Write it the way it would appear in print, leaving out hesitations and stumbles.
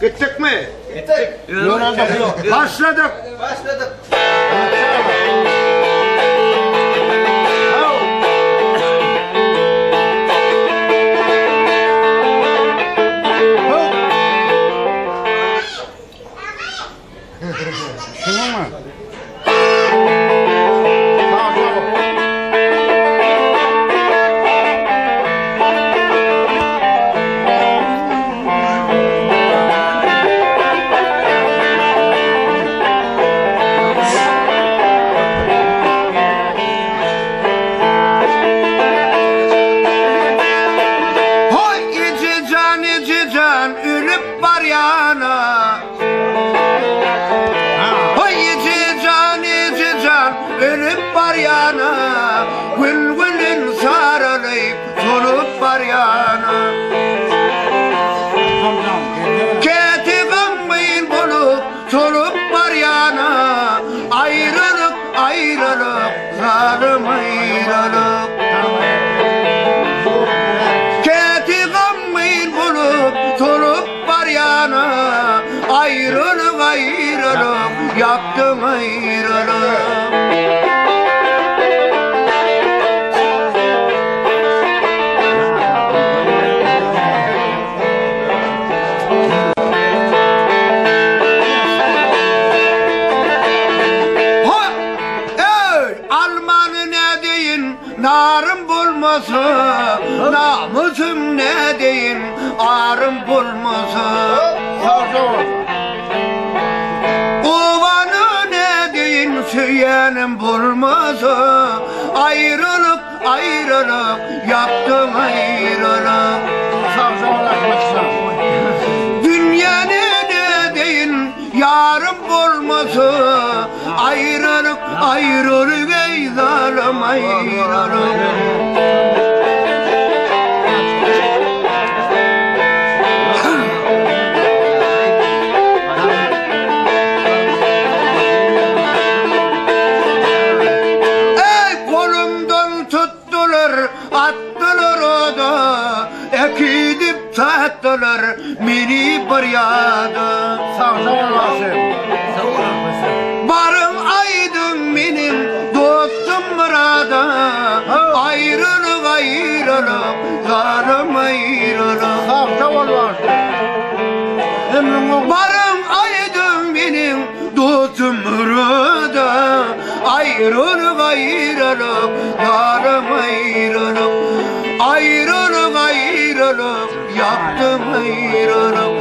Gitdikmi? Gitdik. Başladyk. Başladyk. Şunuňmy? Sag ol. Hoý ejejan ejejan ölüp barýana. Hoý ejejan ejejan ölüp barýana. Gül gülün saralyp solup barýana. Käte gamgyn bolup solup barýana. Aýralyk aýralyk zalym aýralyk. Käte gamgyn bolup solup barýana. Aýralyk aýralyk ýapdyň aýralyk. Ho! Eý, almany nädeýin, narym bolmasa, namysym nädeýin, arym bolmasa. Obany nädeýin, söýenim bolmasa, aýralyk, aýralyk, ýapdyň aýralyk. Dünýäni nädeýin, ýarym bolmasa, aýralyk, aýralyk, eý zalym aýralyk. Eý golumdan tutdular, atdylar oda, äkidip satdylar meni bir ýada. Sag ol bagşy. Baryň aýdyň meniň dostum Myrada, aýralyk aýralyk, zalym aýralyk. Sag ol bagşy. Ömrüň Baryň aýdyň meniň dostum Myrada, aýralyk aýralyk, zalym aýralyk. Aýralyk aýralyk, ýapdyň aýralyk.